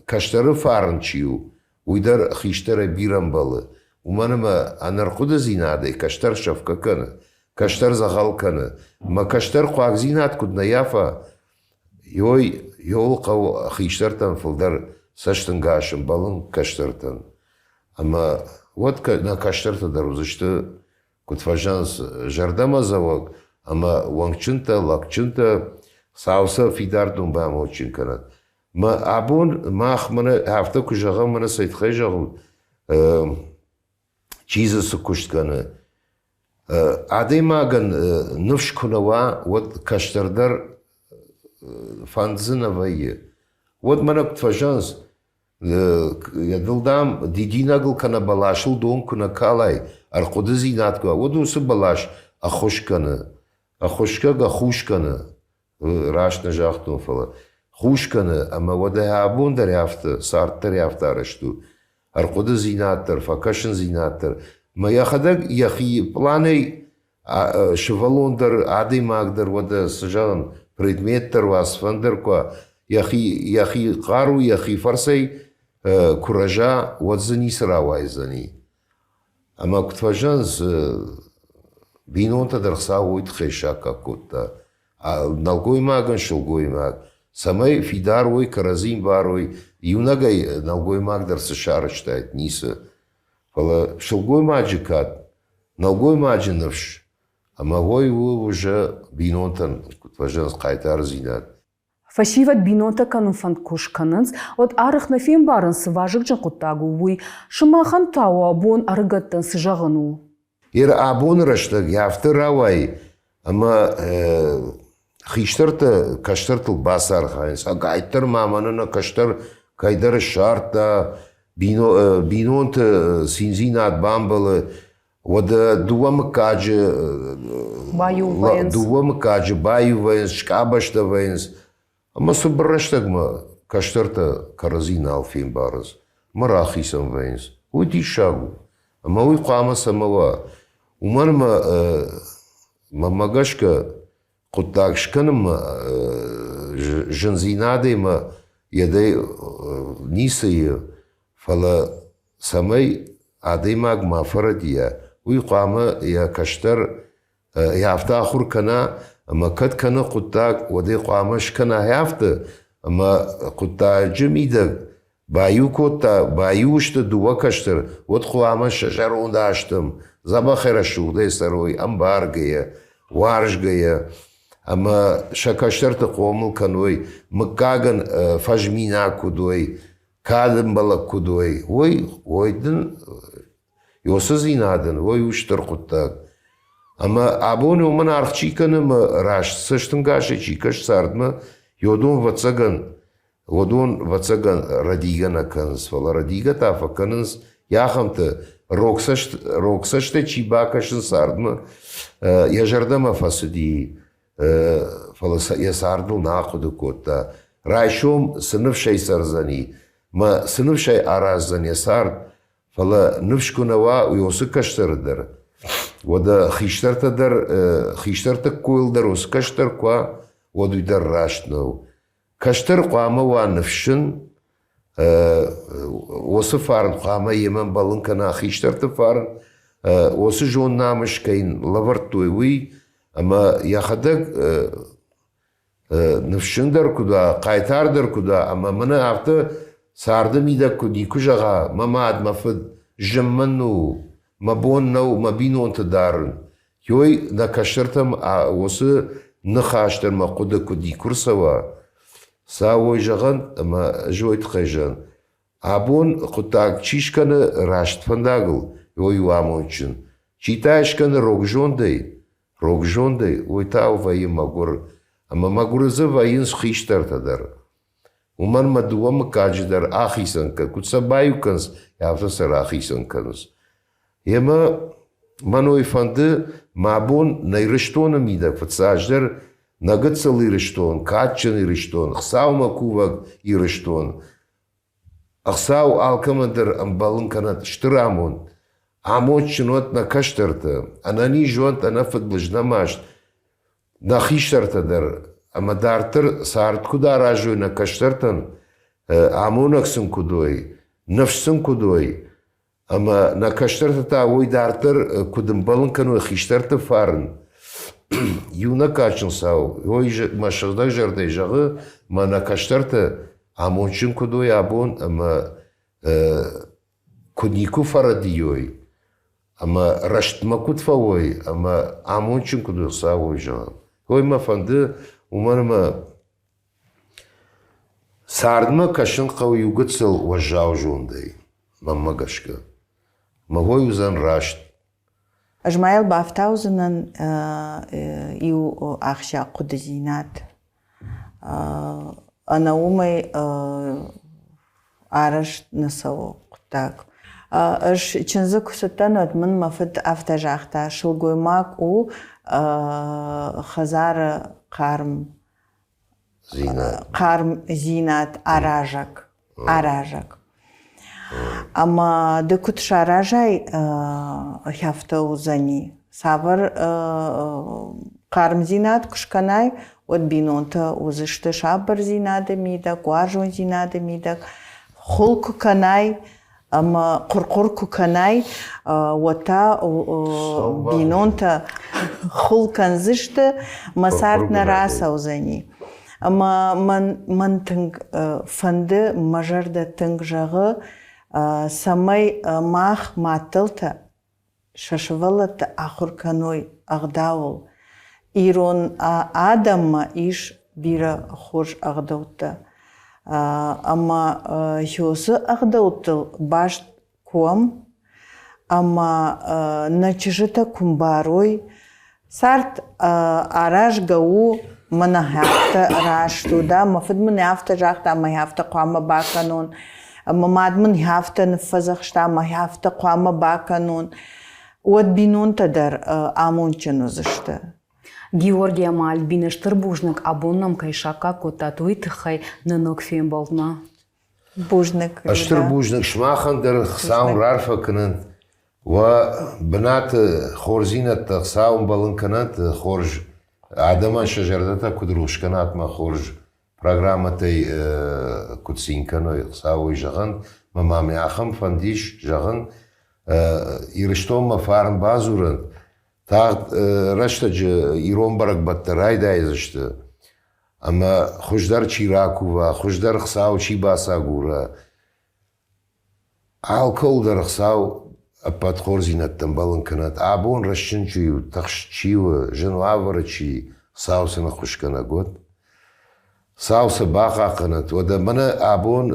кӕстӕры фарн чи у, уый дӕр хистӕрӕй бирӕ ӕмбӕлы. Уымӕн ӕмӕ ӕнӕрхъуыдыдзинадӕй кӕстӕр сӕфгӕ кӕны, кӕстӕр дзӕгъӕл кӕны. Мӕ кӕстӕр хъуагдзинад куыд нӕ йафа, Йой, йоуыл хъӕуы хистӕртӕн фылдӕр цӕстӕнгас ӕмбӕлын кӕстӕртӕн. Ӕмӕ уӕд нӕ кӕстӕртӕ дӕр уыдзысты, куыд фӕзӕгъынц, зӕрдӕмӕдзӕуӕг ӕмӕ уӕнгджынтӕ, лӕгджынтӕ, Хуыцау сӕ фидар донбамондджын кӕнӕд. Мӕ абон мах мӕнӕ афтӕ куы зӕгъӕм, мӕнӕ цӕй тыххӕй зӕгъут, чи дзы цы куыст кӕны. Адӕймагӕн ныфс куы нӕ уа, уӕд кӕстӕр дӕр фӕнд дзы нӕ вӕййы. Уӕд мӕнӕ куыд фӕзӕгъынц, йӕ дыл, дам, дидинӕгыл кӕнӕ бӕласыл дон куы нӕ калай, ӕрхъуыдыдзинад куы уа, уӕд уыцы бӕлас ӕххуыс кӕны. Ӕххуысгӕнгӕ хус кӕны. Раст нӕ загътон, фӕлӕ хус кӕны, ӕмӕ уӕдӕ абон дӕр афтӕ, цард дӕр афтӕ арӕзт у. Ӕрхъуыдыдзинад дӕр, фӕкӕсындзинад дӕр. Мӕ йӕхӕдӕг йӕхи пъланӕй сывӕллон дӕр, адӕймаг дӕр, уӕдӕ цы зӕгъын, предмет дӕр уа, цыфӕнды дӕр куы уа, йӕхи, йӕхи хъару, йӕхи фӕрцӕй куы рӕза, уӕд дзы ницы рауайдзӕни. Ӕмӕ куыд фӕзӕгъынц, бинонтӕ дӕр Хуыцау уый тыххӕй саккаг кодта. Нӕлгоймагӕн сылгоймаг, цӕмӕй фидар уой, кӕрӕдзи ӕмбарой, иунӕгӕй нӕлгоймаг дӕр цы сарӕзтаид, ницы. Фӕлӕ сылгоймаджы кад, нӕлгоймаджы ныфс ӕмӕ уый у уже бинонтӕн, куыд фӕзӕгъынц, хъайтардзинад. Фӕсивӕд бинонтӕ кӕнын фӕнд куы скӕнынц, уӕд арӕх нӕ фембарынц, цы вазыгджын хъуыддаг у, уый. Сымахӕн та уӕ бон ӕрыгӕттӕн цы зӕгъын у? Ер абоны рӕстӕг афтӕ рауайы, ӕмӕ хистӕртӕ кӕстӕртыл бацархайынц. Ӕгайтдӕр ма мӕнӕ нӕ кӕстӕр кӕйдӕр ссардта, бинонты циндзинад бамбӕлы, уӕдӕ дыууӕ мыггаджы баиу вӕййынц. Дыууӕ мыггаджы баиу вӕййынц, скъабӕзтӕ вӕййынц. Ӕмӕ цыбыр рӕстӕгмӕ кӕстӕртӕ кӕрӕдзи нал фембарынц, ӕмӕ рахицӕн вӕййынц. Уый диссаг у. Ӕмӕ уый хъуамӕ цӕмӕ уа? Уымӕн ӕмӕ мӕнмӕ гӕсгӕ хъуыддаг скӕнынмӕ зындзинадӕй мӕ йедӕй ницы и, фӕлӕ цӕмӕй адӕймаг ма фӕрӕдийа, уый хъуамӕ йӕ кӕстӕр афтӕ ахуыр кӕна, ӕмӕ кӕд кӕны хъуыддаг, уӕд ӕй хъуамӕ скӕна афтӕ, ӕмӕ хъуыддаджы мидӕг баиу кодта, баиу сты дыууӕ кӕстӕр, уӕд хъуамӕ сӕ зӕронд азтӕм дзӕбӕхӕй рӕсугъдӕй цӕрой, ӕмбаргӕйӕ. уарзгӕйӕ ӕмӕ сӕ кӕстӕрты хъомыл кӕной, мыггагӕн фӕзминаг куыд уой, кад ӕмбӕлӕг куыд уой, уой, уой дын Ёсыдзинад ын уый у стыр хъуыддаг. Ӕмӕ абон уымӕн аргъ чи кӕны ӕмӕ раст цӕстӕнгасӕй чи кӕсы цардмӕ, уыдон, ӕвӕццӕгӕн, уыдон, ӕвӕццӕгӕн, рӕдийгӕ нӕ кӕнынц, фӕлӕ рӕдийгӕ та фӕкӕнынц ахӕмты, рог цӕст, рог цӕстӕй чи бакӕсы цардмӕ, йӕ зӕрдӕмӕ фӕцыди, фӕлӕ йӕ цардыл нӕ ахъуыды кодта. Райсом цы ныфсӕй цӕрдзӕни, мӕ цы ныфсӕй араздзӕн йӕ цард, Фӕлӕ ныфс куы нӕ уа, уый уыцы кӕстӕры дӕр, уӕдӕ хистӕртӕ дӕр, хистӕрты койыл дӕр уыцы кӕстӕр куы уа, уӕд уый дӕр раст нӕу. Кӕстӕр хъуамӕ уа ныфсджын, уыцы фарн хъуамӕ йемӕ ӕмбӕлын кӕна хистӕрты фарн, уыцы зонд намыс кӕй лӕвӕрдтой, уый, ӕмӕ йӕхӕдӕг ныфсджындӕр куыд уа, хъайтардӕр куыд уа, ӕмӕ мӕнӕ афтӕ царды мидӕг куыд никуы зӕгъа, мӕ мад, мӕ фыд, зын мын у, мӕ бон нӕу мӕ бинонты дарын. Ёй нӕ кӕстӕртӕм уыцы ныхас дӕр мӕ хъуыды куыд никуы рцӕуа, сӕ уой зӕгъӕн ӕмӕ ӕз уой тыххӕй зӕгъын. Абон хъуыддаг чи скӕны раст фӕндагыл, уый у амондджын. Чи та скӕны рог зондӕй, рог зондӕй, уый та вӕййы мӕгуыр. Ӕмӕ мӕгуыры дзы вӕййынц хистӕртӕ дӕр. Уымӕн мӕ дыууӕ мыггаджы дӕр ахицӕн кӕн, куыд сӕ баиу кӕнынц, афтӕ сӕ рахицӕн кӕнынц. Емӕ мӕн уый фӕнды, мӕ бон нӕ Ирыстоны мидӕг фыццаджыдӕр нӕ гыццыл Ирыстон, кадджын Ирыстон, Хуыцаумӕ кувӕг Ирыстон, Ӕхсӕв алкӕмӕн дӕр ӕмбӕлын кӕнӕд стыр амонд. Амондджын уӕнт нӕ кӕстӕртӕ, ӕнӕниз уӕнт ӕнӕфыдбылыз нӕ маст, нӕ хистӕртӕ дӕр. Ӕмӕ дарддӕр цард куыд аразой нӕ кӕстӕртӕн, амонӕг сын куыд уой, ныфс сын куыд уой, Ӕмӕ нӕ кӕстӕртӕ та уый дарддӕр куыд ӕмбӕлын кӕной хистӕрты фарн, иунӕг кадджын цау, ой, мӕ сыгъдӕг зӕрдӕ зӕгъы, мӕ нӕ кӕстӕртӕ амондджын куыд уой абон ӕмӕ куыд никуы фӕрӕдийой, ӕмӕ рӕстмӕ куыд фӕуой, ӕмӕ амондджын куыд уой, Хуыцау уый зӕгъы. Ой, мӕ фӕнды, уымӕн ӕмӕ Цардмӕ кӕсын хъӕуы иу гыццыл уӕззау зондӕй, мӕнмӕ гӕсгӕ. Мӕ хой уыдзӕн раст. Ӕз ма йыл бафтаудзынӕн иу ахсджиаг хъуыдыдзинад. Ӕнӕ уымӕй арӕзт нӕ цӕуы хъуыддаг. Ӕз чындзы куы цыдтӕн, уӕд мын мӕ фыд афтӕ загъта, сылгоймаг у хӕдзары хъарм хъармдзинад аразӕг, аразӕг. Ӕмӕ ды куыд саразай, афтӕ уыдзӕни. Цавӕр хъармдзинад куы скӕнай, уӕд бинонтӕ уыдзысты сабырдзинады мидӕг, уарзондзинады мидӕг. Хуыл куы кӕнай, ӕмӕ хъуыр-хъуыр куы кӕнай, уӕд та бинонтӕ хуыл кӕндзысты, мӕ цард нӕ рацӕудзӕни. Ӕмӕ мӕн, мӕн тынг фӕнды, мӕ зӕрдӕ тынг зӕгъы, цӕмӕй мах маддӕлтӕ сӕ сывӕллӕтты ахуыр кӕной ӕгъдауыл. Ирон адӕммӕ ис бирӕ хорз ӕгъдӕуттӕ. Ӕмӕ уыцы ӕгъдӕуттыл баст куы уӕм, ӕмӕ нӕ чызджытӕ куы мбарой, цард аразгӕ у мӕнӕ афтӕ раст у, да, мӕ фыд мын афтӕ загъта, мӕ афтӕ хъуамӕ бакӕнон, мӕ мад мын афтӕ ныффӕдзӕхста, мӕ афтӕ хъуамӕ бакӕнон, уӕд бинонтӕ дӕр амондджын уыдзысты. Георгий ӕмӕ Альбинӕ стыр бузныг, абон нӕм кӕй саккаг кодтат, уый тыххӕй нӕ ног фембӕлдмӕ. Бузныг. Стыр бузныг сымахӕн дӕр Хуыцау рарфӕ кӕнӕнт. Уӕ бынаты хорздзинӕдтӕ Хуыцау ӕмбӕлын кӕнӕнт, хорз адӕмӕн сӕ зӕрдӕтӕ куыд рухс кӕнат мӕ хорз программӕтӕй куыд цин кӕной, Хуыцау уый зӕгъӕн, мӕ ма мӕ ахӕм фӕнд ис, зӕгъын, Ирыстонмӕ фарн бадзурӕнт, тагъд рӕстӕджы ирон бӕрӕгбӕттӕ райдайдзысты, ӕмӕ хуыздӕр чи ракува, хуыздӕр Хуыцау чи бацагура, алкӕуыл дӕр Хуыцау Ӕппӕт хорздзинӕдтӕ ӕмбӕлын кӕнӕд. Абон рӕсджын чи у, тыхст чи у, зын уавӕры чи, Хуыцау сын ӕххуысгӕнӕг уӕд. Хуыцау сӕ бахъахъхъӕнӕд. Уӕдӕ мӕнӕ абон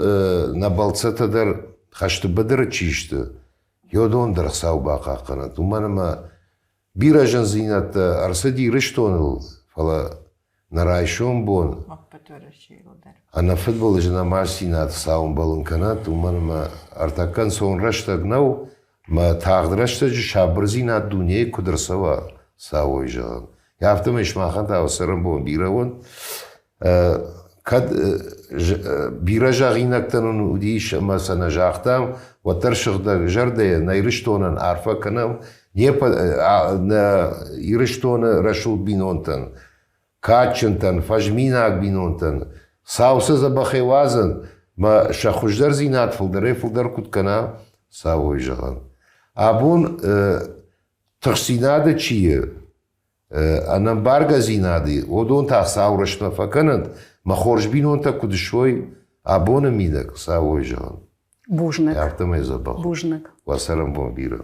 нӕ бӕлццӕттӕ дӕр хӕсты быдыры чи сты, уыдон дӕр Хуыцау бахъахъхъӕнӕд. Уымӕн ӕмӕ бирӕ зындзинӕдтӕ ӕрцыди Ирыстоныл, фӕлӕ нӕ райсом бон ӕнӕфыдбылыз ӕнӕмастдзинад Хуыцау ӕмбӕлын кӕнӕд, уымӕн ӕмӕ ӕртӕккӕ ӕнцон рӕстӕг нӕу, мӕ тагъд рӕстӕджы сабырдзинад дунейы куыд ӕрцӕуа, цӕуой зӕгъын. Афтӕмӕй сымахӕн та цӕрӕнбон бирӕ уӕнт. Кӕд бирӕ зӕгъинӕгтӕ нын уыдис ӕмӕ сӕ нӕ загътам, уӕддӕр сыгъдӕг зӕрдӕйӕ нӕ Ирыстонӕн арфӕ кӕнӕм, нӕ Ирыстоны рӕсугъд бинонтӕн, кадджынтӕн, фӕзминаг бинонтӕн, сау сӕ дзӕбӕхӕй уадзӕн, мӕ сӕ хуыздӕрдзинад фылдӕрӕй-фылдӕр куыд кӕна, цӕуой зӕгъӕн. Абон тыхстдзинады чи и, ӕнӕмбаргӕдзинады, уыдон та сау рӕстмӕ фӕкӕнӕнт, мӕ хорз бинонтӕ куыд суой, абоны мидӕг цӕуой зӕгъӕн. Бузныг. Афтӕмӕй дзӕбӕх. Бузныг. Уӕ цӕрӕнбон бирӕ.